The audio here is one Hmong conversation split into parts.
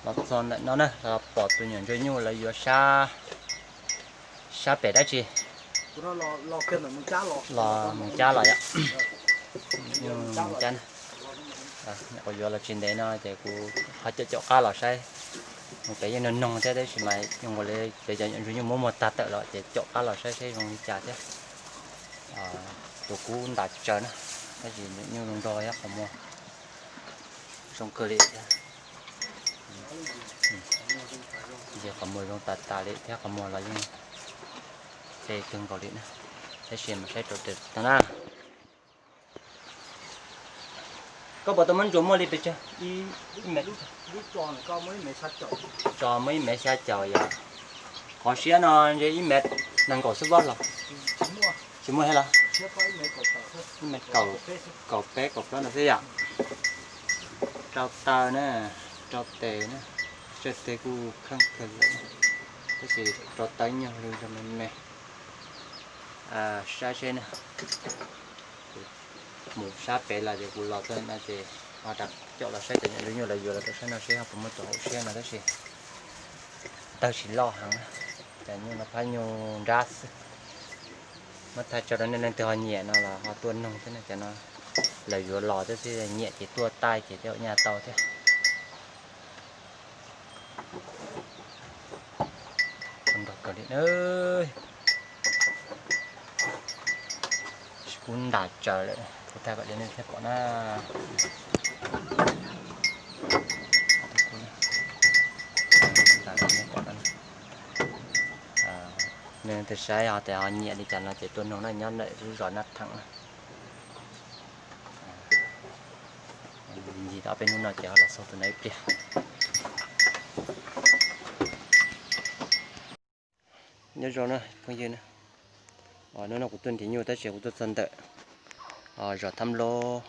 Los txog ntawm no na, los pom tus nyuam ntsuag nyuj lawv yuav sab, sab pem dab tsi los mus cab los yom. Nyuj cab na, nyuam qhuav yuav los tsis ntev no ces kuv ho caum caum qab los saib. Mus pem yeej noog noog thiab tab sis mas zoo nkaus li cov nyuam ntsuag nyuj muab muag tag tawm los ces caum qab los saib saib zoo li cas thiab. Tus kub ntas tsawv na, tab sis nyuam nyuj zoo nrog thiab qhov muag zoo kawg li thiab. Ces qhov muag zoo tas tas li thiab, qhov muag los yeej qe kawg nkaus li na. Tab sis mas saib rau tes tag na. Koj puas tau muab ntsuas muaj li pes tsawg? Tso muaj ib mev xya caum yom. Qhov siab no ntshe ib mev nees nkaum xwb pob los? Tsis muaj thiab los? Ib mev kaum peb kaum plaub no xwb yom. Rau taw na, rau tes na, tsawg tes kuj kheej kawg lawm, tab sis rau taw nyuag lwg rau me me. Saib seb na, mus sab pem los ces kuv los txog no ces ho rov caum los saib cov nyuam ntsuag nyuj lawv yuav los rau sab no seb ho puas muaj tus haum siab no tab sis tawg tsis loj heev na. Cov nyuj no phab nyuj nrab xwb. Muab thaij tso rau nej leej twg ho nyiam no los ho tuaj noog thiab na, cov no lawv yuav los thiab xwb, nyiam ces tuaj taij ces thiaj nyaj tau thiab. Nrog kawg li, kub ntas tsawv lawm, kuv thaij kom nej thiaj pom na. Nej twg saib ho tias ho nyiam li cas no ces tuaj noog na, nyob ntawm lub zos Naj Theem na. Ncig tau peb hnub no ces ho los xauj tus no ib pliag. Nyob zoo na phooj ywg na, hnub no kuv tuaj nrhiav nyuj tab sis kuv tuaj txog ntawm zos Thab Lub,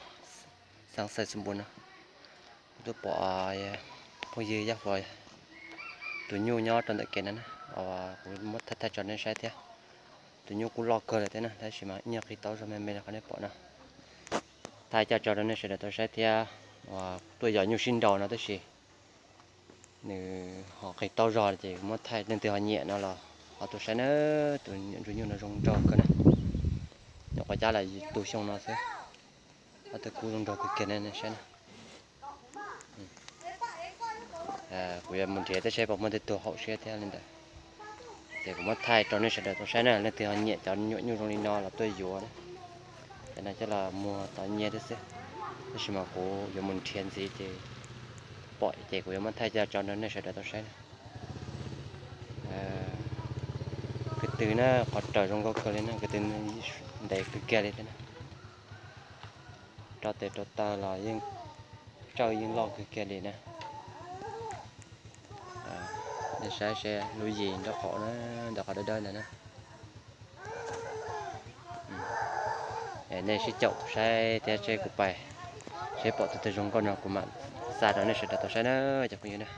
xeev Xais Xus Npus no, kuv tuaj pom phooj ywg Yaj Fos tus nyuj nyob rau ntawm kev no na, kuv muab thaij thaij tso nej saib thiab. Tus nyuj kuj loj kawg lawm thiab na, tab sis mas ib nyuag qhib taub zog me me li qhov nej pom no. Thaij coj tso rau nej sawv daws tau saib thiab. Uas tuaj yos nyuj sib nraus no tab sis nws ho qhib taub zog ces muab thaij, leej twg ho nyiam no los ho tuaj saib na. Tus nyuam ntsuag nyuj no zoo nraug kawg na. Nyuam qhuav cab los tu xyoo no xwb. Ob tug kub zoo nraug kawg kiag ne, nej saib na. Kuv yuav mus nrhiav teb saib puas muaj tej tug haum siab thiab li ntawd. Ces kuv muab thaij rau nej sawv daws tau saib na, leej twg ho nyiam cov nyuam nyuj zoo li no los tuaj yuav na. Cov no coj los muag tau nyiaj thiab xwb, tab sis mas kuv yuav mus nrhiav ntxiv ces pom ces kuv yuav muab thaij coj tso rau nej sawv daws tau saib na. Kwv tw na, qhov raws zoo nkauj kawg li na, kwv tw ntev kawg kiag li thiab na. Rau tes rau taw los yeej tsawj yeej loj kawg kiag li na. Nej saib seb lub yim nraub qaum na, ntawm qhov dawb dawb ntawd na. Nej sib caum saib thiab seb kuv pais, seb pom tus twg zoo nkauj no kuv mam xa rau nej sawv daws tau saib na cov phooj ywg na.